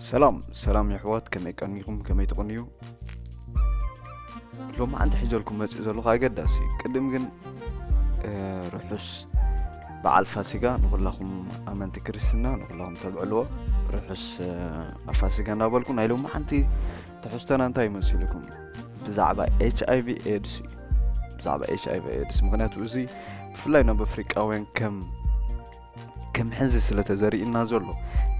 ሰላም ሰላም የሕዋት፣ ከመይ ቀኒኹም? ከመይ ትቕንዩ? ሎሚ ሓንቲ ሒዘልኩም መፅእ ዘለኹ ኣገዳሲ፣ ቅድም ግን እ፣ ርሑስ በዓል ፋሲጋ ንኹላኹም ኣመንቲ ክርስትና፣ ንኹላኹም ተብዕልዎ ርሑስ እ፣ ፋሲጋ እናበልኩ፣ ናይ ሎሚ ሓንቲ ትሕዝቶና እንታይ ይመስልኩም? ብዛዕባ ኤች ኣይ ቪ ኤድስ እዩ። ብዛዕባ ኤች ኣይ ቪ ኤድስ፣ ምክንያቱ እዚ ብፍላይ ናብ ኣፍሪቃውያን ከም ከም ሕዚ ስለ ተዘሪእና ዘሎ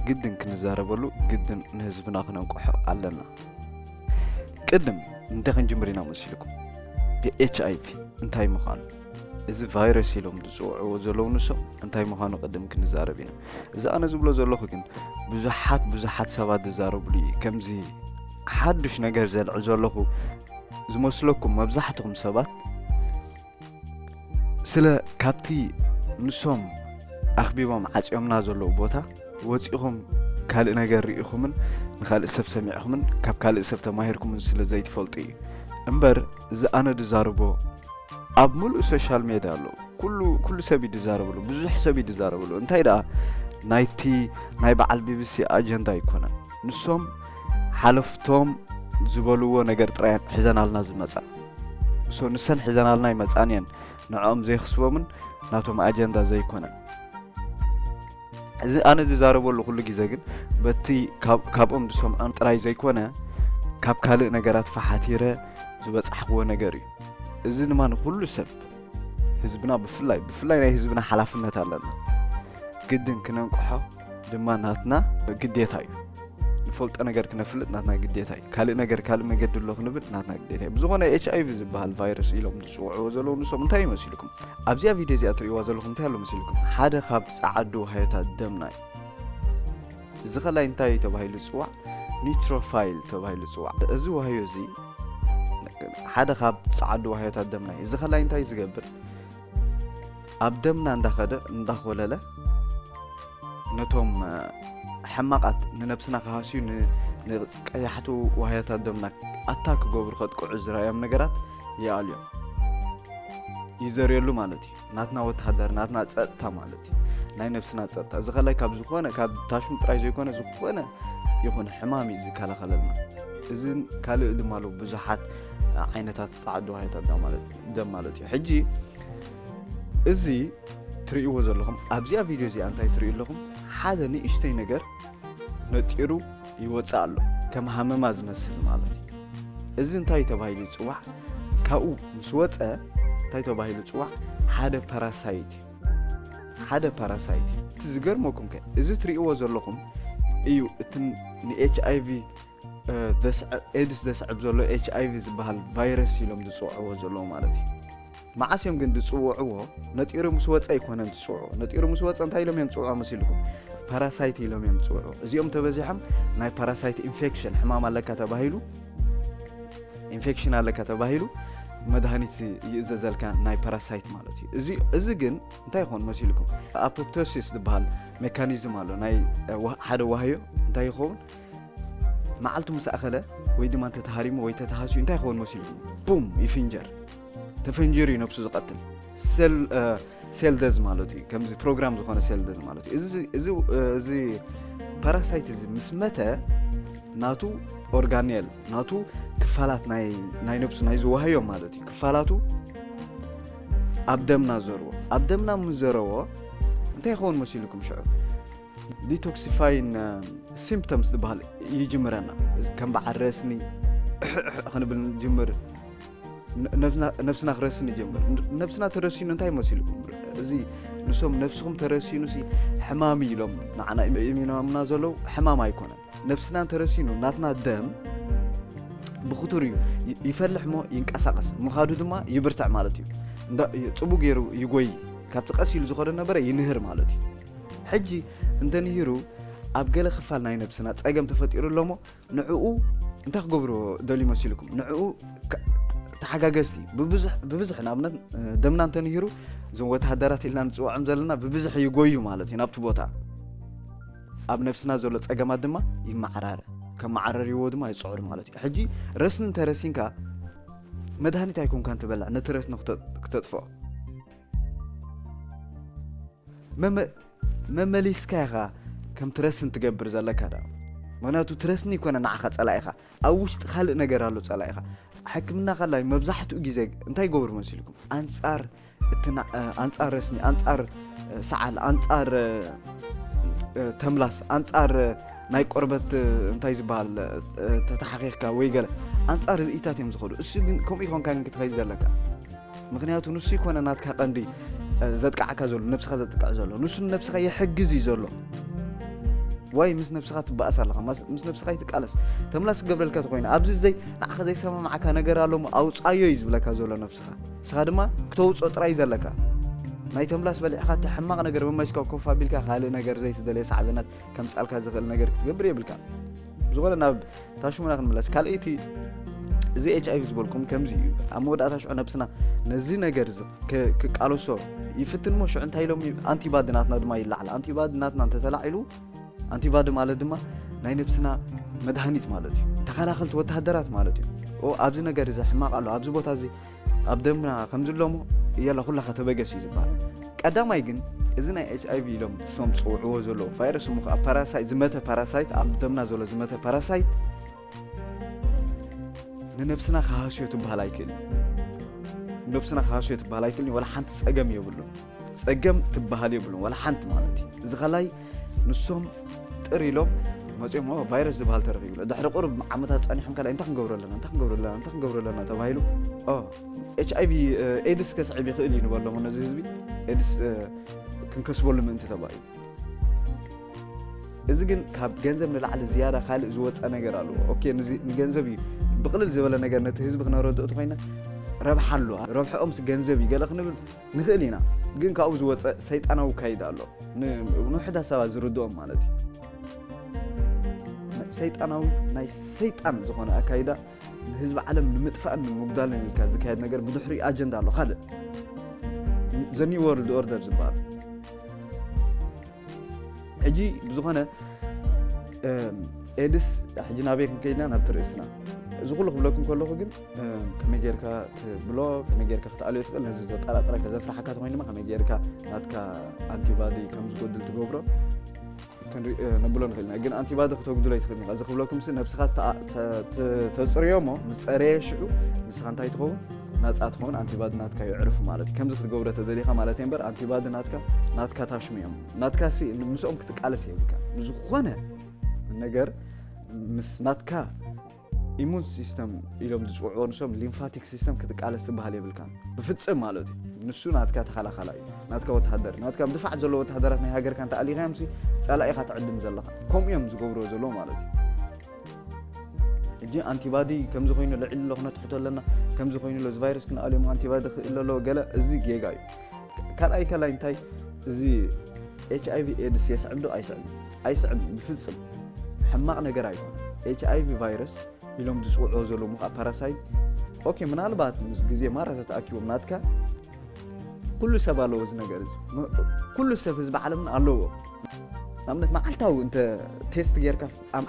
ግድን ክንዛረበሉ፣ ግድን ንህዝብና ክነንቅሖ ኣለና። ቅድም እንተ ክንጅምር ኢና መሲልኩም፣ ብኤች ኣይ ቪ እንታይ ምዃኑ፣ እዚ ቫይረስ ኢሎም ዝፅውዕዎ ዘለዉ ንሶም እንታይ ምዃኑ ቅድም ክንዛረብ ኢና። እዚ ኣነ ዝብሎ ዘለኹ ግን ብዙሓት ብዙሓት ሰባት ዝዛረብሉ እዩ። ከምዚ ሓዱሽ ነገር ዘልዕል ዘለኹ ዝመስለኩም መብዛሕትኹም ሰባት ስለ ካብቲ ንሶም ኣኽቢቦም ዓጽዮምና ዘለዉ ቦታ ወጺኹም ካልእ ነገር ርኢኹምን ንኻልእ ሰብ ሰሚዕኹምን ካብ ካልእ ሰብ ተማሂርኩምን ስለ ዘይትፈልጡ እዩ። እምበር እዚ ኣነ ድዛርቦ ኣብ ሙሉእ ሶሻል ሜድያ ኣሎ። ኩሉ፣ ኩሉ ሰብ እዩ ድዛረብሉ፣ ብዙሕ ሰብ እዩ ድዛረብሉ። እንታይ ደኣ ናይቲ ናይ በዓል ቢ ቢ ሲ ኣጀንዳ ኣይኮነን። ንሶም ሓለፍቶም ዝበልዎ ነገር ጥራይ ሒዘናልና ዝመጻ። ንሶ-፣ ንሰን ሒዘናልና ይመጻን እየን። ንዕኦም ዘይኽስቦምን ናቶም ኣጀንዳ ዘይኮነን። እዚ ኣነ ዝዛረበሉ ኩሉ ግዜ ግን በቲ ካብ-፣ ካብኦም ዝሰምዖን ጥራይ ዘይኮነ፣ ካብ ካልእ ነገራት ፈሓቲረ ዝበጻሕክዎ ነገር እዩ። እዚ ድማ ንኹሉ ሰብ፣ ህዝብና ብፍላይ፣ ብፍላይ ናይ ህዝብና ሓላፍነት ኣለና። ግድን ክነንቅሖ ድማ ናትና ግዴታ እዩ። ንፈልጦ ነገር ክነፍልጥ ናትና ግዴታ እዩ። ካልእ ነገር፣ ካልእ መገዲ ኣሎ ክንብል ናትና ግዴታ እዩ። ብዝኾነ ኤች ኣይ ቪ ዝበሃል ቫይረስ ኢሎም ዝጽውዕዎ ዘለዉ ንሶም እንታይ ይመስልኩም? ኣብዚኣ ቪድዮ እዚኣ ትርእይዋ ዘለኹም እንታይ ኣሎ መሲልኩም? ሓደ ካብ ጸዓዱ ዋህዮታት ደምና እዩ። እዚ ከላይ እንታይ ተባሂሉ ይጽዋዕ? ኒትሮፋይል ተባሂሉ ይጽዋዕ። እዚ ዋህዮ እዚ ሓደ ካብ ጸዓዱ ዋህዮታት ደምና እዩ። እዚ ከላይ እንታይ ዝገብር? ኣብ ደምና እንዳኸደ፣ እንዳኾለለ፣ ነቶም፣ እ፣ ሕማቓት ንነብስና ክሃስዩ ን-፣ ንቀያሕቲ ዋህዮታት ደምና ኣታክ ክገብሩ ከጥቅዑ ዝረኣዮም ነገራት ይኣልዮም። ይዘርየሉ ማለት እዩ። ናትና ወተሃደር፣ ናትና ጸጥታ ማለት እዩ። ናይ ነብስና ጸጥታ። እዚ ከላይ ካብ ዝኾነ፣ ካብ ታሽሙ ጥራይ ዘይኮነ፣ ዝኾነ ይኹን ሕማም እዩ ዝከላኸለልና። እዝን ካልእ ድማ ኣለዉ ብዙሓት ዓይነታት ጸዓዱ ዋህዮታት ደም ማለት፣ ደም ማለት እዩ። ሕጂ እዚ ትርእይዎ ዘለኹም፣ ኣብዚኣ ቪድዮ እዚኣ እንታይ ትርእዩ ኣለኹም? ሓደ ንእሽተይ ነገር ነጢሩ ይወጽእ ኣሎ፣ ከም ሃመማ ዝመስል ማለት እዩ። እዚ እንታይ ተባሂሉ ይጽዋዕ? ካብኡ ምስ ወጸ እንታይ ተባሂሉ ይጽዋዕ? ሓደ ፓራሳይት እዩ። ሓደ ፓራሳይት እዩ። እቲ ዝገርመኩም ከ፣ እዚ ትርእይዎ ዘለኹም እዩ እቲ ን-፣ ን-ኤች ኣይ ቪ፣ እ፣ ዘስዕ-፣ ኤድስ ዘስዕብ ዘሎ ኤች ኣይ ቪ ዝበሃል ቫይረስ ኢሎም ዝጽውዕዎ ዘለዉ ማለት እዩ። መዓስ እዮም ግን ዝጽውዕዎ? ነጢሩ ምስ ወጸ ኣይኮነን ዝጽውዕዎ። ነጢሩ ምስ ወጸ እንታይ ኢሎም እዮም ዝጽውዕዎ መሲልኩም? ፓራሳይት ኢሎም እዮም ዝጽውዕዎ። እዚኦም ተበዚሖም ናይ ፓራሳይት ኢንፌክሽን ሕማም ኣለካ ተባሂሉ፣ ኢንፌክሽን ኣለካ ተባሂሉ መድሃኒት ይእዘዘልካ ናይ ፓራሳይት ማለት እዩ። እዚ፣ እዚ ግን እንታይ ይኸውን መሲልኩም? ኣፖፕቶሲስ ዝበሃል ሜካኒዝም ኣሎ። ናይ፣ እ፣ ዋ-፣ ሓደ ዋህዮ እንታይ ይኸውን? መዓልቱ ምስ ኣኸለ ወይ ድማ እንተተሃሪሙ ወይ ተተሃስዩ እንታይ ይኸውን መሲልኩም? ቡም! ይፍንጀር። ተፈንጂሩ እዩ ነብሱ ዝቐትል። ሴል፣ እ፣ ሴል ደዝ ማለት እዩ። ከምዚ ፕሮግራም ዝኾነ ሴል ደዝ ማለት እዩ። እዚ፣ እዚ፣ እ፣ እዚ ፓራሳይት እዚ ምስ መተ ናቱ ኦርጋኔል፣ ናቱ ክፋላት ናይ፣ ናይ ነብሱ፣ ናይ ዝዋህዮ ማለት እዩ። ክፋላቱ ኣብ ደምና ዘርዎ። ኣብ ደምና ምስ ዘረዎ እንታይ ይኸውን መሲልኩም ሽዑ? ዲቶክሲፋይን፣ እ፣ ሲምፕቶምስ ዝበሃል ይጅምረና። እዚ ከም በዓል ረስኒ፣ እሕሕሕ ክንብል ንጅምር። ነ-፣ ነብስና፣ ነብስና ክረስን ይጀምር። ን-፣ ነብስና ተረሲኑ እንታይ መሲልኩም? እዚ ንሶም ነብስኹም ተረሲኑ ሲ ሕማም ኢሎም ንዓና ኢሚኖምና ዘለዉ፣ ሕማም ኣይኮነን። ነብስና እንተረሲኑ ናትና ደም ብኽቱር እዩ። ይ-፣ ይፈልሕ እሞ ይንቀሳቐስ። ምኻዱ ድማ ይብርትዕ ማለት እዩ። እንዳ-፣ ይ-፣ ጽቡቕ ገይሩ ይጎይ። ካብቲ ቀስ ኢሉ ዝኸዶ ነበረ ይንህር ማለት እዩ። ሕጂ እንተንሂሩ ኣብ ገለ ክፋል ናይ ነብስና ጸገም ተፈጢሩ ኣሎ እሞ ንዕኡ እንታይ ክገብሩ ደልዩ መሲልኩም? ንዕኡ ከ-፣ ተሓጋገዝቲ ብብዙሕ፣ ብብዝሕ ንኣብነት፣ እ፣ ደምና እንተንሂሩ እዞም ወተሃደራት ኢልና ንጽውዖም ዘለና ብብዝሕ ይጎዩ ማለት እዩ ናብቲ ቦታ። ኣብ ነብስና ዘሎ ጸገማት ድማ ይመዓራረ። ከም መዓረርይዎ ድማ ይጽዕሩ ማለት እዩ። ሕጂ ረስኒ እንተረሲንካ መድሃኒት ኣይኮንካን ትበልዕ፣ ነቲ ረስኒ ክተ-፣ ክተጥፍኦ። መመ-፣ መመሊስካ ኢኻ ከም ትረስን ትገብር ዘለካ ዳ። ምክንያቱ ትረስኒ ይኮነ ንዓኻ ጸላኢኻ፣ ኣብ ውሽጢ ካልእ ነገር ኣሎ ጸላኢኻ። ሕክምና ከላይ መብዛሕትኡ ግዜ እንታይ ይገብሩ መሲልኩም? ኣንጻር እቲ ና- ኣንጻር ረስኒ፣ ኣንጻር ሰዓል፣ ኣንጻር ተምላስ፣ ኣንጻር ናይ ቆርበት እንታይ ዝበሃል ተተሓኺኽካ ወይ ገለ ኣንጻር ርእይታት እዮም ዝኸዱ። እሱ ግን ከምኡ ይኾንካ ግን ክትኸይድ ዘለካ። ምክንያቱ ንሱ ይኮነ ናትካ ቀንዲ ዘጥቃዕካ ዘሎ፣ ነብስኻ ዘጥቃዕ ዘሎ። ንሱ ነብስኻ ይሕግዝ እዩ ዘሎ። ዋይ ምስ ነብስኻ ትበኣስ ኣለኻ? ምስ ነብስኻ ይትቃለስ። ተምላስ ክገብረልካ ተኮይኑ ኣብዚ ዘይ ንዓኻ ዘይሰማማዕካ ነገር ኣሎ ኣውጻዮ እዩ ዝብለካ ዘሎ ነብስኻ። ንስኻ ድማ ክተውጾ ጥራይ ዘለካ። ናይ ተምላስ በሊዕኻ እቲ ሕማቕ ነገር መማይስካ ኮፍ ኣቢልካ ካልእ ነገር ዘይተደለየ ሳዕበናት ከምጻልካ ዝኽእል ነገር ክትገብር የብልካ። ብዝኾነ ናብ ታሽሙና ክንምለስ። ካልእቲ እዚ ኤች ኣይቪ ዝበልኩም ከምዚ እዩ። ኣብ መወዳእታ ሽዑ ነብስና ነዚ ነገር ክቃለሶ ይፍትን ሞ ሽዑ እንታይ ኢሎም? ኣንቲባዲ ናትና ድማ ይላዓል። ኣንቲባዲ ናትና እንተተላዒሉ ኣንቲባዲ ማለት ድማ ናይ ነብስና መድሃኒት ማለት እዩ። ተኸላኸልቲ ወተሃደራት ማለት እዩ። ኦ ኣብዚ ነገር እዚ ሕማቕ ኣሎ፣ ኣብዚ ቦታ እዚ ኣብ ደምና ከምዚ ኣሎ ሞ የላ ኩላኻ ተበገስ እዩ ዝበሃል። ቀዳማይ ግን እዚ ናይ ኤች ኣይቪ ኢሎም እቶም ዝፅውዕዎ ዘለዉ ቫይረስ እሞ ከዓ ፓራሳይት ዝመተ ፓራሳይት ኣብ ደምና ዘሎ ዝመተ ፓራሳይት ንነብስና ክሃስዮ ትበሃል ኣይክእልን። ነብስና ክሃስዮ ትበሃል ኣይክእልን። ወላ ሓንቲ ፀገም የብሉን። ፀገም ትበሃል የብሉን ወላ ሓንቲ ማለት እዩ። እዚ ከላይ ንሶም ጥር ኢሎም መፅኦም ቫይረስ ዝበሃል ተረኺቡ ድሕሪ ቁሩብ ዓመታት ፀኒሖም ከላይ እንታይ ክንገብሮ ኣለና እንታይ ክንገብሮ ኣለና እንታይ ክንገብሮ ኣለና ተባሂሉ ኤች ኣይቪ ኤድስ ከስዕብ ይኽእል እዩ ንበሎም ነዚ ህዝቢ ኤድስ ክንከስበሉ ምእንቲ ተባሂሉ። እዚ ግን ካብ ገንዘብ ንላዕሊ ዝያዳ ካልእ ዝወፀ ነገር ኣለዎ። ኦኬ ንገንዘብ እዩ ብቕልል ዝበለ ነገር ነቲ ህዝቢ ክነረድኦ ተኮይና ረብሓ ኣለዋ። ረብሓኦምስ ገንዘብ እዩ ገለ ክንብል ንኽእል ኢና። ግን ካብኡ ዝወፀ ሰይጣናዊ ካይዳ ኣሎ ንውሕዳት ሰባት ዝርድኦም ማለት እዩ። ሰይጣናዊ ናይ ሰይጣን ዝኾነ ኣካይዳ ንህዝቢ ዓለም ንምጥፋእን ንምጉዳልን ኢልካ ዝካየድ ነገር ብድሕሪኡ ኣጀንዳ ኣሎ ካልእ ዘ ኒው ወርልድ ኦርደር ዝበሃል። ሕጂ ብዝኾነ ኤድስ ሕጂ ናበይ ክንከይድና ናብቲ ርእስና እዚ ኩሉ ክብለኩም ከለኹ ግን ከመይ ጌርካ ትብሎ ከመይ ጌርካ ክትኣልዮ ትኽእል ነዚ ዘጠራጥረካ ዘፍርሓካ ተኮይኑ ድማ ከመይ ጌርካ ናትካ ኣንቲባዲ ከም ዝጎድል ትገብሮ ነብሎ ንኽእል ኢና ግን ኣንቲባዲ ክተጉድሎ ይትኽእል ኢኻ እዚ ክብለኩም ሲ ነብስኻ ተፅርዮ እሞ ምስ ፀረየ ሽዑ ንስኻ እንታይ ትኸውን ናፃ ትኸውን ኣንቲባዲ ናትካ ይዕርፉ ማለት እዩ ከምዚ ክትገብሮ ተደሊኻ ማለት እየ እምበር ኣንቲባዲ ናትካ ናትካ ታሽሙ እዮም ናትካ ሲ ምስኦም ክትቃለስ የብልካ ብዝኾነ ነገር ምስ ናትካ ኢሙን ሲስተም ኢሎም ዝፅውዕዎ ንሶም ሊምፋቲክ ሲስተም ክትቃለስ ትበሃል የብልካን ብፍፅም ማለት እዩ ንሱ ናትካ ተኸላኸላ እዩ ናትካ ወተሃደር ናትካ ብድፋዕ ዘሎ ወተሃደራት ናይ ሃገርካ እንተኣሊኻዮም ሲ ፀላኢኻ ትዕድም ዘለኻ ከምኡ እዮም ዝገብርዎ ዘለዎ ማለት እዩ ሕጂ ኣንቲባዲ ከምዚ ኮይኑ ልዕሊ ኣሎ ክነትሕቶ ኣለና ከምዚ ኮይኑ ኣሎ እዚ ቫይረስ ክንኣልዮም ኣንቲባዲ ክእል ኣለዎ ገለ እዚ ጌጋ እዩ ካልኣይ ካልኣይ እንታይ እዚ ኤች ኣይቪ ኤድስ የስዕብ ዶ ኣይስዕብ ኣይስዕብ ብፍፅም ሕማቕ ነገር ኣይኮነ ኤች ኣይቪ ቫይረስ ኢሎም ዝፅውዕዎ ዘለዉ ከዓ ፓራሳይት ኦኬ ምናልባት ምስ ግዜ ማራ ተተኣኪቦም ናትካ ኩሉ ሰብ ኣለዎ እዚ ነገር እዚ ኩሉ ሰብ ህዝቢ ዓለምና ኣለዎ ንኣብነት መዓልታዊ እንተ ቴስት ጌርካ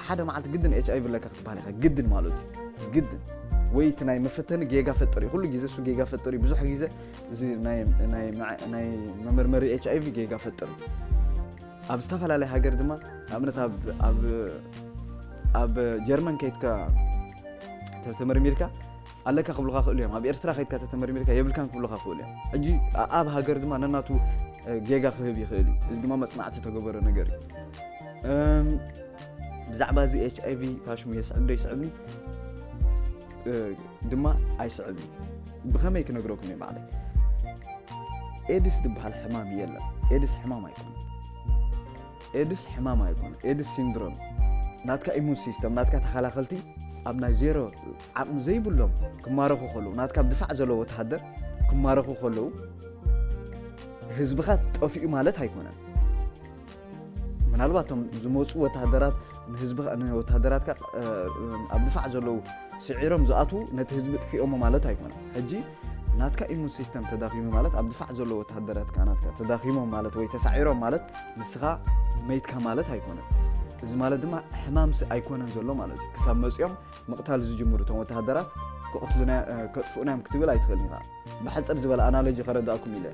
ሓደ መዓልቲ ግድን ኤች ኣይቪ ኣለካ ክትበሃል ኢኻ ግድን ማለት እዩ ግድን ወይ እቲ ናይ መፈተኒ ጌጋ ፈጥር እዩ ኩሉ ግዜ እሱ ጌጋ ፈጥር እዩ ብዙሕ ግዜ እዚ ናይ መመርመሪ ኤች ኣይቪ ጌጋ ፈጥር እዩ ኣብ ዝተፈላለየ ሃገር ድማ ንኣብነት ኣብ ጀርመን ከይትካ ተመርሚርካ ኣለካ ክብሉካ ክእሉ እዮም ኣብ ኤርትራ ከይትካ ተተመርሚርካ የብልካን ክብሉካ ክእሉ እዮም ሕጂ ኣብ ሃገር ድማ ነናቱ ጌጋ ክህብ ይኽእል እዩ እዚ ድማ መፅናዕቲ ተገበረ ነገር እዩ ብዛዕባ እዚ ኤች ኣይቪ ታሽሙ የስዕብ ዶ ይስዕብኒ ድማ ኣይስዕብኒ ብኸመይ ክነግረኩም እየ ባዕለይ ኤድስ ዝበሃል ሕማም የለን ኤድስ ሕማም ኣይኮነ ኤድስ ሕማም ኣይኮነ ኤድስ ሲንድሮም ናትካ ኢሙን ሲስተም ናትካ ተኸላኸልቲ ኣብ ናይ ዜሮ ዓቕሚ ዘይብሎም ክማረኹ ከለዉ ናትካ ብድፋዕ ዘለዎ ወተሃደር ክማረኹ ከለዉ ህዝብኻ ጠፊኡ ማለት ኣይኮነን ምናልባት እቶም ዝመፁ ወተሃደራት ንወተሃደራትካ ኣብ ድፋዕ ዘለዉ ስዒሮም ዝኣትዉ ነቲ ህዝቢ ጥፊኦሞ ማለት ኣይኮነን ሕጂ ናትካ ኢሙን ሲስተም ተዳኺሙ ማለት ኣብ ድፋዕ ዘለዉ ወተሃደራትካ ናትካ ተዳኺሞም ማለት ወይ ተሳዒሮም ማለት ንስኻ መይትካ ማለት ኣይኮነን እዚ ማለት ድማ ሕማምሲ ኣይኮነን ዘሎ ማለት እዩ ክሳብ መፂኦም ምቕታል ዝጅምሩ እቶም ወተሃደራት ከጥፍኡና እዮም ክትብል ኣይትኽእልን ኢኻ ብሓፅር ዝበለ ኣናሎጂ ከረዳእኩም ኢለ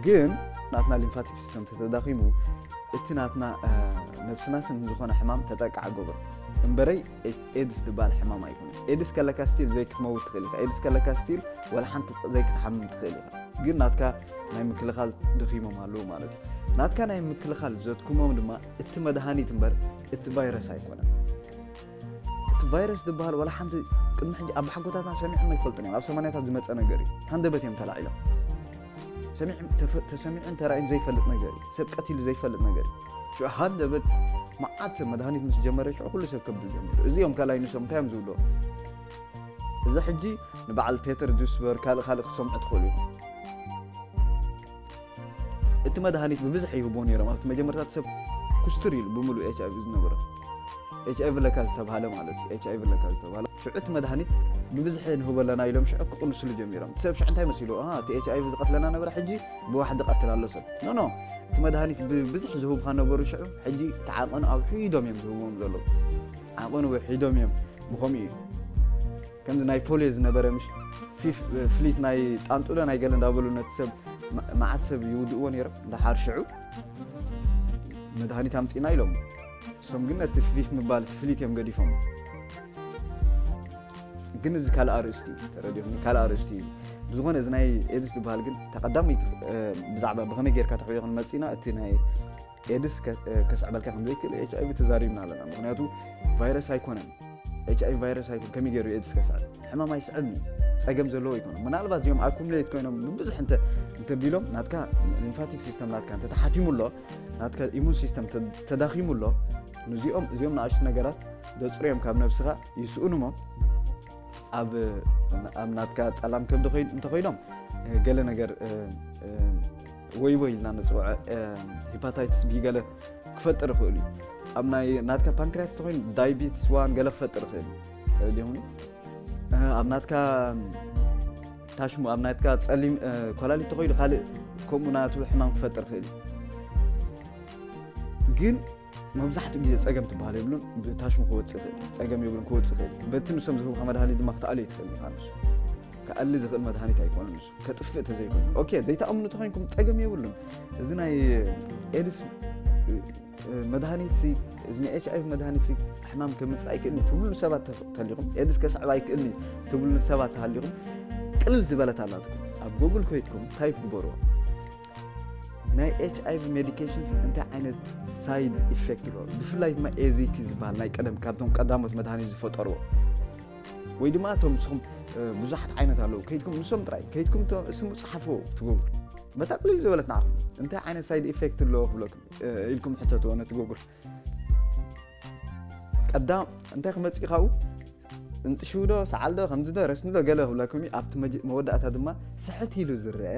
ግን ናትና ሊምፋቲክ ሲስተም ተተዳኺሙ እቲ ናትና ነብስና ስም ዝኾነ ሕማም ተጠቃዕ ገብሮ እምበረይ ኤድስ ዝበሃል ሕማም ኣይኮነ። ኤድስ ከለካ ስቲል ዘይክትመውት ትኽእል ኢኻ። ኤድስ ከለካ ስቲል ወላ ሓንቲ ዘይክትሓምም ትኽእል ኢኻ። ግን ናትካ ናይ ምክልኻል ድኺሞም ኣለዉ ማለት እዩ። ናትካ ናይ ምክልኻል ዘትኩሞም ድማ እቲ መድሃኒት እምበር እቲ ቫይረስ ኣይኮነን። እቲ ቫይረስ ዝበሃል ወላ ሓንቲ ቅድሚ ሕጂ ኣብ ሓጎታትና ሰሚዖም ኣይፈልጥን እዮም። ኣብ ሰማንያታት ዝመፀ ነገር እዩ። ሃንደበት እዮም ተላዒሎም። ተሰሚዑን ተራእዩን ዘይፈልጥ ነገር እዩ። ሰብ ቀቲሉ ዘይፈልጥ ነገር እዩ። ሽዑ ሃንደበት መዓት ሰብ መድሃኒት ምስ ጀመረ ሽዑ ኩሉ ሰብ ከብል ጀሚሩ። እዚኦም ካልኣይ ንሶም እንታይ እዮም ዝብሉ? እዚ ሕጂ ንበዓል ፔተር ዱስበር ካልእ ካልእ ክሰምዑ ትኽእሉ እዩ። እቲ መድሃኒት ብብዝሒ ይህቦ ነይሮም። ኣብቲ መጀመርታት ሰብ ኩስትር ኢሉ ብምሉእ ኤች ኣይቪ ዝነበረ ኤች ኣይቪ ለካ ዝተባሃለ ማለት እዩ። ኤች ኣይቪ ለካ ዝተባሃለ ሽዑ እቲ መድሃኒት ብብዝሒ ንህቦ ኣለና ኢሎም ሽዑ ክቕንስሉ ጀሚሮም። ሰብ ሽዑ እንታይ መሲሉ? እቲ ኤች ኣይቪ ዝቐትለና ነበረ፣ ሕጂ ብዋሕዲ ቀትል ኣሎ ሰብ። ኖ ኖ፣ እቲ መድሃኒት ብብዝሒ ዝህቡኻ ነበሩ ሽዑ፣ ሕጂ እቲ ዓቐኑ ኣውሒዶም እዮም ዝህብዎም ዘለዉ። ዓቐኑ ውሒዶም እዮም። ብኸምኡ እዩ ከምዚ ናይ ፖሊዮ ዝነበረ ምሽ ፍሊት ናይ ጣንጡዶ ናይ ገለ እንዳበሉ ነቲ ሰብ መዓት ሰብ ይውድእዎ ነይሮም። እንዳሓር ሽዑ መድሃኒት ኣምፂና ኢሎም። እሶም ግን ነቲ ፊፍ ምባል እቲ ፍሊት እዮም ገዲፎም። ግን እዚ ካልእ ኣርእስቲ እዩ፣ ተረዲኹም? ካልእ ኣርእስቲ እዩ። ብዝኾነ እዚ ናይ ኤድስ ዝበሃል ግን ተቐዳመይቲ ብዛዕባ ብኸመይ ጌርካ ተሕውዮ ክንመፅና እቲ ናይ ኤድስ ከስዕበልካ ከም ዘይክእል ኤች ኣይቪ ተዛሪብና ኣለና። ምክንያቱ ቫይረስ ኣይኮነን። ኤች ኣይቪ ቫይረስ ኣይኮን ከመይ ገይሩ ኤድስ ከስዕብ? ሕማም ኣይስዕብን እዩ። ፀገም ዘለዎ ኣይኮነ። ምናልባት እዚኦም ኣኩምሌት ኮይኖም ብብዝሕ እንተቢሎም ናትካ ሊምፋቲክ ሲስተም ናትካ እንተተሓቲሙ ኣሎ፣ ናትካ ኢሙን ሲስተም ተዳኺሙ ኣሎ፣ ንዚኦም እዚኦም ንኣሽቱ ነገራት ደፅርዮም ካብ ነብስኻ ይስእኑሞ ኣብ ናትካ ፀላም ከብዲ እንተኮይኖም ገለ ነገር ወይ ወይ ኢልና ንፅውዖ ሂፓታይትስ ቢ ገለ ክፈጥር ይኽእል እዩ። ኣብ ናይ ናትካ ፓንክሪያስ ተኮይኑ ዳይቢትስ ዋን ገለ ክፈጥር ይኽእል እዩ። ዲኹም ኣብ ናትካ ታሽሙ ኣብ ናትካ ፀሊም ኮላሊት ተኮይኑ ካልእ ከምኡ ናቱ ሕማም ክፈጥር ይኽእል እዩ። ግን መብዛሕትኡ ግዜ ፀገም ትበሃል የብሉን። ብታሽሙ ክወፅእ ይኽእል፣ ፀገም የብሉን ክወፅእ ይኽእል። በቲ ንሶም ዝህቡካ መድሃኒት ድማ ክትኣልዮ ትኽእል ኢኻ። ንሱ ክኣሊ ዝኽእል መድሃኒት ኣይኮነን። ንሱ ከጥፍእ ተዘይኮይኑ ኦኬ ዘይተኣምኑ ተኮይንኩም ፀገም የብሉን። እዚ ናይ ኤድስ መድሃኒት እዚ ናይ ኤች ኣይቪ መድሃኒት ሕማም ከምፅእ ኣይክእልኒ ትብሉ ሰባት ተሊኹም፣ ኤድስ ከስዕብ ኣይክእልኒ ትብሉ ሰባት ተሃሊኹም፣ ቅልል ዝበለት ኣላትኩም። ኣብ ጎግል ኮይትኩም ታይፕ ግበርዎ። ናይ ኤች ኣይቪ ሜዲኬሽንስ እንታይ ዓይነት ሳይድ ኢፌክት ኣለዎ? ብፍላይ ድማ ኤዚቲ ዝበሃል ናይ ቀደም ካብቶም ቀዳሞት መድሃኒት ዝፈጠርዎ ወይ ድማ እቶም ንስኹም ብዙሓት ዓይነት ኣለዉ። ከይድኩም ንሶም ጥራይ ከይድኩም ስሙ ፀሓፍዎ ትጎግል። በታ ቅልል ዝበለት ንዓኹም እንታይ ዓይነት ሳይድ ኢፌክት ኣለዎ ክብለኩም ኢልኩም ሕተትዎ ነቲ ጎግል። ቀዳም እንታይ ክመፅእ ካብኡ እንጥሽውዶ ሰዓልዶ ከምዚዶ ረስንዶ ገለ ክብለኩም እዩ። ኣብቲ መወዳእታ ድማ ስሕት ኢሉ ዝረአ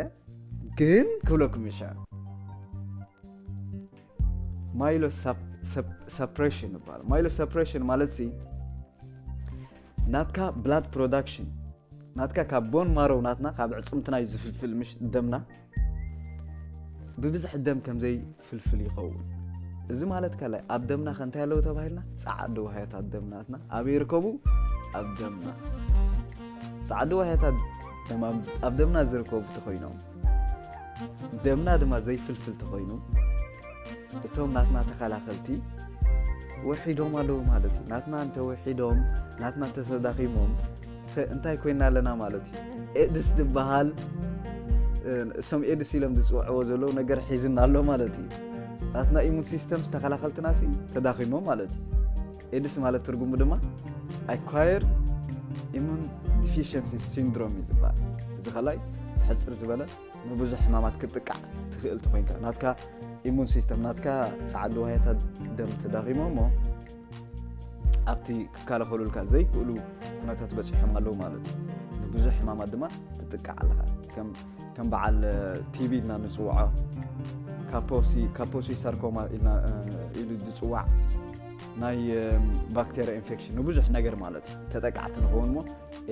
ግን ክብለኩም ይሻ ማይሎ ሰፕሬሽን ይበሃል። ማይሎ ሰፕሬሽን ማለት ሲ ናትካ ብላድ ፕሮዳክሽን ናትካ ካብ ቦን ማሮው ናትና ካብ ዕፅምትና እዩ ዝፍልፍል ምሽ ደምና ብብዝሒ ደም ከምዘይ ፍልፍል ይኸውን። እዚ ማለት ካልኣይ ኣብ ደምና ከእንታይ ኣለዉ ተባሂልና ፃዓዱ ዋህያታት ደምናትና ኣበይ ይርከቡ? ኣብ ደምና። ፃዓዱ ዋህያታት ደም ኣብ ደምና ዝርከቡ ተኮይኖም ደምና ድማ ዘይፍልፍል ተኮይኑ እቶም ናትና ተኸላኸልቲ ውሒዶም ኣለዉ ማለት እዩ። ናትና እንተውሒዶም ናትና እንተተዳኺሞም እንታይ ኮይና ኣለና ማለት እዩ። ኤድስ ዝበሃል እሶም ኤድስ ኢሎም ዝፅውዕዎ ዘለዉ ነገር ሒዝና ኣሎ ማለት እዩ። ናትና ኢሙን ሲስተምስ ተኸላኸልትና ሲ ተዳኺሞም ማለት እዩ። ኤድስ ማለት ትርጉሙ ድማ ኣኳየር ኢሙን ዲፊሽንሲ ሲንድሮም እዩ ዝበሃል። እዚ ካልኣይ ብሕፅር ዝበለ ንብዙሕ ሕማማት ክትጥቃዕ ትኽእል ተኮይንካ ናትካ ኢሙን ሲስተም ናትካ ፃዓዱ ዋህያታት ደም ተዳኺሞ እሞ ኣብቲ ክከላኸሉልካ ዘይክእሉ ኩነታት በፂሖም ኣለዉ ማለት እዩ። ንብዙሕ ሕማማት ድማ ትጥቃዕ ኣለኻ። ከም በዓል ቲቢ ኢልና ንፅውዖ ካፖሲ ሳርኮማ ኢሉ ዝፅዋዕ ናይ ባክቴርያ ኢንፌክሽን ንብዙሕ ነገር ማለት እዩ ተጠቃዕቲ ንኸውን እሞ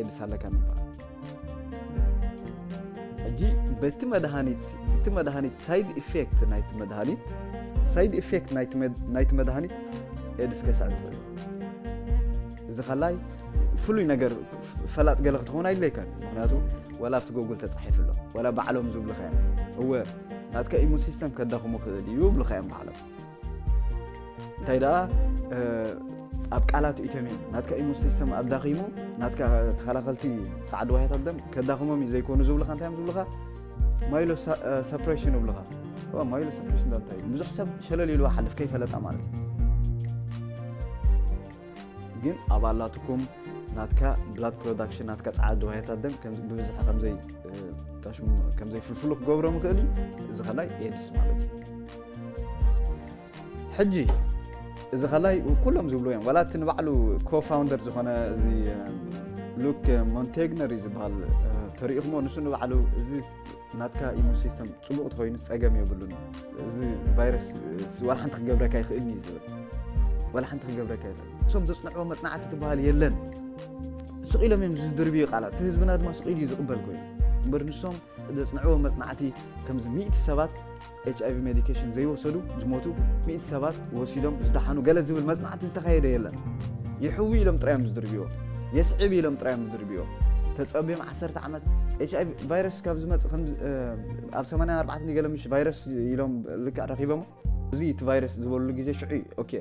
ኤድስ ኣለካ ንበሃል። ሕጂ በቲ መድሃኒት እቲ መድሃኒት ሳይድ ኢፌክት ናይቲ መድሃኒት ሳይድ ኢፌክት ናይቲ መድሃኒት ኤድስ ከስዕብ ይኽእል። እዚ ከላይ ፍሉይ ነገር ፈላጥ ገለ ክትኸውን ኣይድለይካን። ምክንያቱ ወላ ኣብቲ ጎግል ተፃሒፉ ኣሎ ወላ ባዕሎም ዝብልካ እዮም። እወ ናትካ ኢሙን ሲስተም ከዳኽሞ ክእል እዩ ይብልካ እዮም ባዕሎም። እንታይ ደኣ ኣብ ቃላት እቶም እዮም ናትካ ኢሙን ሲስተም ኣዳኺሙ ናትካ ተኸላኸልቲ ፃዕዲ ዋህያታት ደም ከዳኽሞም እዩ ዘይኮኑ ዝብሉካ እንታይ እዮም ዝብሉካ ማይሎ ሰፕሬሽን ይብሉካ። ማይሎ ሰፕሬሽን እንታይ ብዙሕ ሰብ ሸለል ኢሉ ሓልፍ ከይፈለጣ ማለት እዩ። ግን ኣባላትኩም ናትካ ብላድ ፕሮዳክሽን ናትካ ፃዕዲ ዋህያታት ደም ብብዝሒ ከምዘይ ከምዘይፍልፍሉ ክገብሮ ምኽእል እዩ። እዚ ከላይ ኤድስ ማለት እዩ። ሕጂ እዚ ከላይ ኩሎም ዝብሉ እዮም ዋላ እቲ ንባዕሉ ኮፋውንደር ዝኾነ እዚ ሉክ ሞንቴግነር እዩ ዝበሃል ተሪኢኹሞ ንሱ ንባዕሉ እዚ ናትካ ኢሙን ሲስተም ፅቡቕ ተኮይኑ ፀገም የብሉን። እዚ ቫይረስ ዋላ ሓንቲ ክገብረካ ይኽእልኒ እዩ ዝብል ዋላ ሓንቲ ክገብረካ ይኽእል እሶም ዘፅንዕዎ መፅናዕቲ ትበሃል የለን። ስቕ ኢሎም እዮም ዝድርብዩ ቃላት እቲ ህዝብና ድማ ስቕ ኢሉ እዩ ዝቕበል ኮይኑ እምበር ንሶም ዘፅንዕዎ መፅናዕቲ ከምዚ ሚእቲ ሰባት ኤች ኣይቪ ሜዲኬሽን ዘይወሰዱ ዝሞቱ ሚእቲ ሰባት ወሲዶም ዝደሓኑ ገለ ዝብል መፅናዕቲ ዝተኻየደ የለን። ይሕዊ ኢሎም ጥራዮም ዝድርብዮ የስዕብ ኢሎም ጥራዮም ዝድርብዮ ተፀብዮም ዓሰርተ ዓመት ኤች ኣይቪ ቫይረስ ካብ ዝመፅእ ኣብ ሰማንያ ኣርባዕተ ገለ ምሽ ቫይረስ ኢሎም ልክዕ ረኪቦም እዚ እቲ ቫይረስ ዝበሉ ግዜ ሽዑ እዩ ኦኬ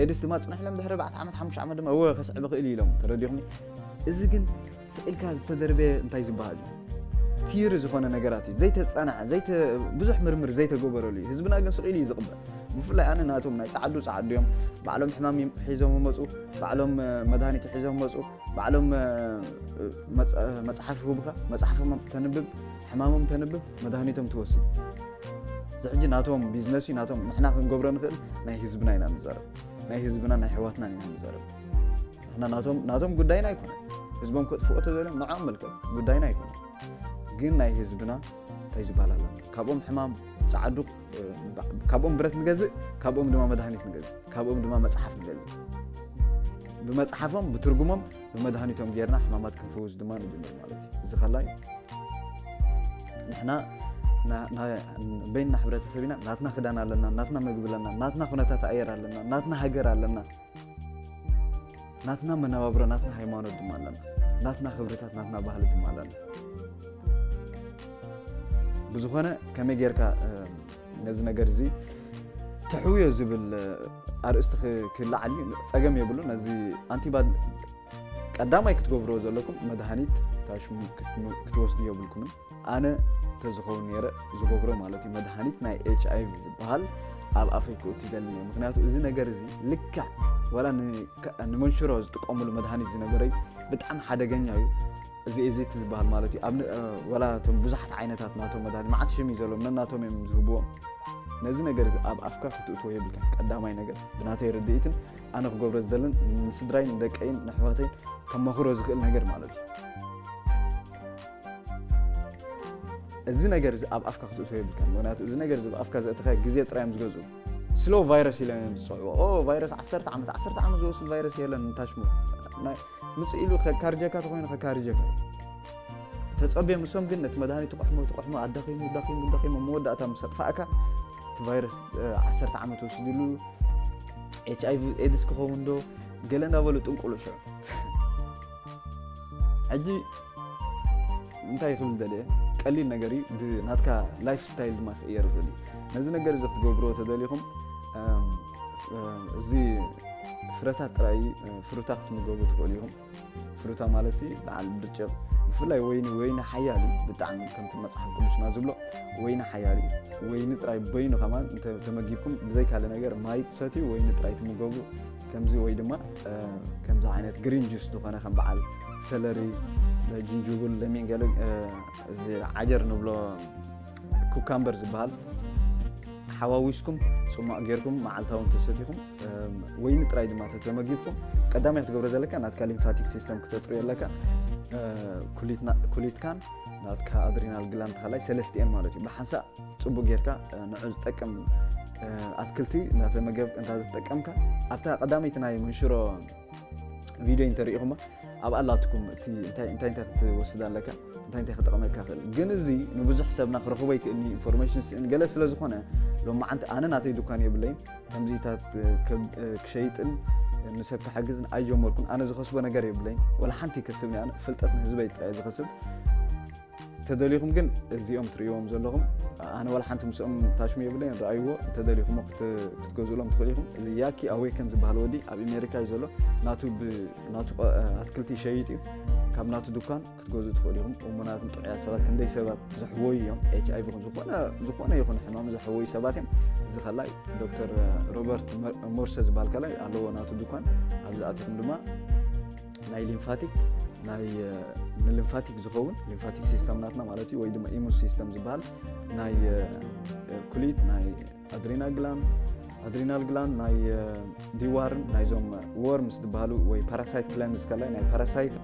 ኤድስ ድማ ፅንሕ ኢሎም ድሕሪ ኣርባዕተ ዓመት ሓሙሽተ ዓመት ድማ እወ ከስዕብ ይኽእል ኢሎም ተረዲኹኒ። እዚ ግን ስቕ ኢልካ ዝተደርበየ እንታይ ዝበሃል እዩ ቲር ዝኾነ ነገራት እዩ ዘይተፀናዐ ብዙሕ ምርምር ዘይተገበረሉ እዩ ህዝብና ግን ስቕ ኢሉ እዩ ዝቕበል። ብፍላይ ኣነ ናቶም ናይ ፀዓዱ ፀዓዱ እዮም ባዕሎም ሕማም ሒዞም መፁ ባዕሎም መድሃኒት ሒዞም መፁ ባዕሎም መፅሓፍ ህቡካ መፅሓፎም ተንብብ ሕማሞም ተንብብ መድሃኒቶም ትወስድ። እዚ ሕጂ ናቶም ቢዝነስ እዩ ናቶም ንሕና ክንገብሮ ንኽእል ናይ ህዝብና ኢና ንዛረብ ናይ ህዝብና ናይ ኣሕዋትና ኢና ንዛረብ። ንሕና ናቶም ናቶም ጉዳይና ኣይኮነ ህዝቦም ከጥፍኦ ተዘልዮም ንዕኦም መልከት ጉዳይና ኣይኮነ። ግን ናይ ህዝብና እንታይ ዝበሃል ኣሎ ካብኦም ሕማም ፃዓዱ ካብኦም ብረት ንገዝእ ካብኦም ድማ መድሃኒት ንገዝእ ካብኦም ድማ መፅሓፍ ንገዝእ ብመፅሓፎም ብትርጉሞም ብመድሃኒቶም ጌርና ሕማማት ክንፍውስ ድማ ንጅምር ማለት እዩ። እዚ ከላይ ንሕና በይንና ሕብረተሰብ ኢና ናትና ክዳን ኣለና ናትና ምግቢ ኣለና ናትና ኩነታት ኣየር ኣለና ናትና ሃገር ኣለና ናትና መነባብሮ ናትና ሃይማኖት ድማ ኣለና ናትና ክብርታት ናትና ባህሊ ድማ ኣለና። ብዝኾነ ከመይ ጌርካ ነዚ ነገር እዚ ተሕውዮ ዝብል ኣርእስቲ ክልዓል እዩ ጸገም የብሉ ነዚ ኣንቲባድ ቀዳማይ ክትገብርዎ ዘለኩም መድሃኒት ታሽሙ ክትወስዱ የብልኩምን። ኣነ ተዝኸውን ነረ ዝገብሮ ማለት እዩ መድሃኒት ናይ ኤች ኣይቪ ዝበሃል ኣብ ኣፈይ ክእቱ ይደልን እየ ምክንያቱ እዚ ነገር እዚ ልክዕ ዋላ ንመንሽሮ ዝጥቀምሉ መድሃኒት ዝነበረ ብጣዕሚ ሓደገኛ እዩ። እዚ ኤዚቲ ዝበሃል ማለት እዩ ኣብ ወላ እቶም ብዙሓት ዓይነታት ናቶም መድሃኒት መዓት ሽም እዩ ዘለዎም ነናቶም እዮም ዝህብዎም። ነዚ ነገር እዚ ኣብ ኣፍካ ክትእትዎ የብልካ ቀዳማይ ነገር ብናተይ ርድኢትን ኣነ ክገብሮ ዝደልን ንስድራይን ንደቀይን ንሕዋተይን ከመኽሮ ዝኽእል ነገር ማለት እዩ። እዚ ነገር እዚ ኣብ ኣፍካ ክትእትዎ የብልካ ምክንያቱ እዚ ነገር እዚ ኣብ ኣፍካ ዘእተኻ ግዜ ጥራይ እዮም ዝገዝኡ። ስሎ ቫይረስ ኢሎም እዮም ዝፅዕዎ ኦ ቫይረስ ዓሰርተ ዓመት ዓሰርተ ዓመት ዝወስድ ቫይረስ የለን ንታሽሙ ምፅእ ኢሉ ከካርጀካ ተኮይኑ ከካርጀካ እዩ። ተፀብዮም እሶም ግን ነቲ መድሃኒት ትቆሕሞ ትቆሕሞ ኣዳኺሙ ዳኺሙ ዳኺሙ መወዳእታ ምስ ኣጥፋእካ እቲ ቫይረስ ዓሰርተ ዓመት ወሲድሉ ኤች ኣይቪ ኤድስ ክኸውን ዶ ገለ እንዳበሉ ጥንቁሉ ሽዑ ሕጂ እንታይ ክብል ደልየ ቀሊል ነገር እዩ ብናትካ ላይፍ ስታይል ድማ ክእየር ይኽእል እዩ። ነዚ ነገር እዚ ክትገብርዎ ተደሊኹም እዚ ፍረታት ጥራይ ፍሩታ ክትምገቡ ትኽእሉ ኢኹም። ፍሩታ ማለት ሲ በዓል ብርጭቕ ብፍላይ ወይኒ ወይኒ ሓያል እዩ ብጣዕሚ ከምቲ መፅሓፍ ቅዱስና ዝብሎ ወይኒ ሓያል እዩ። ወይኒ ጥራይ በይኑ ከማን ተመጊብኩም ብዘይ ካልእ ነገር ማይ ትሰትዩ ወይኒ ጥራይ ትምገቡ ከምዚ ወይ ድማ ከምዚ ዓይነት ግሪን ጁስ ዝኾነ ከም በዓል ሰለሪ ጅንጅብል ለሚን ገለ እዚ ዓጀር ንብሎ ኩካምበር ዝበሃል ሓዋዊስኩም ፅሟቕ ጌርኩም መዓልታውን ተሰቲኹም ወይኒ ጥራይ ድማ ተተመጊብኩም ቀዳማይ ክትገብሮ ዘለካ ናትካ ሊምፋቲክ ሲስተም ክተፅሩ የለካ። ኩሊትካን ናትካ ኣድሪናል ግላንድ ተኻላይ ሰለስቲኤን ማለት እዩ ብሓንሳእ ፅቡቅ ጌርካ ንዑ ዝጠቅም ኣትክልቲ እንዳተጠቀምካ ኣብታ ቀዳመይቲ ናይ መንሽሮ ቪድዮ እንተሪኢኹማ ኣብ ኣላትኩም እቲ እንታይ እንታይ ክትወስድ ኣለካ እንታይ እንታይ ክጠቕመካ ክእል ግን እዚ ንብዙሕ ሰብና ክረኽቦ ይክእልኒ ኢንፎርሜሽን ስእን ገለ ስለ ዝኾነ ሎማዓንቲ ኣነ ናተይ ዱካን የብለይን ከምዚታት ክሸይጥን ንሰብ ክሕግዝን ኣይጀመርኩን ኣነ ዝኸስቦ ነገር የብለይን ወላ ሓንቲ ይከስብኒ ኣነ ፍልጠት ንህዝበይ ጥራይ ዝኸስብ ተደሊኹም ግን እዚኦም ትርእይዎም ዘለኹም ኣነ ዋላ ሓንቲ ምስኦም ታሽሙ የብለይን። ረኣይዎ፣ እንተደሊኹሞ ክትገዝእሎም ትኽእሉ ኢኹም። እዚ ያኪ ኣዌከን ዝበሃል ወዲ ኣብ ኣሜሪካ እዩ ዘሎ። ናቱ ናቱ ኣትክልቲ ይሸይጥ እዩ። ካብ ናቱ ድኳን ክትገዝኡ ትኽእሉ ኢኹም። እሙናትን ጥዑያት ሰባት ክንደይ ሰባት ዘሕወዩ እዮም። ኤች ኣይ ቪ ዝኾነ ዝኾነ ይኹን ሕማም ዘሕወዩ ሰባት እዮም። እዚ ከላይ ዶክተር ሮበርት ሞርሰ ዝበሃል ከላይ ኣለዎ ናቱ ድኳን። ኣብዚ ኣቲኹም ድማ ናይ ሊምፋቲክ ናይ ንሊምፋቲክ ዝኸውን ሊምፋቲክ ሲስተም ናትና ማለት እዩ፣ ወይ ድማ ኢሙን ሲስተም ዝበሃል ናይ ኩሊት ናይ ኣድሪናል ግላንድ ኣድሪናል ግላንድ ናይ ዲዋርን ናይዞም ወርምስ ዝበሃሉ ወይ ፓራሳይት ክለንዝ ከላይ ናይ ፓራሳይት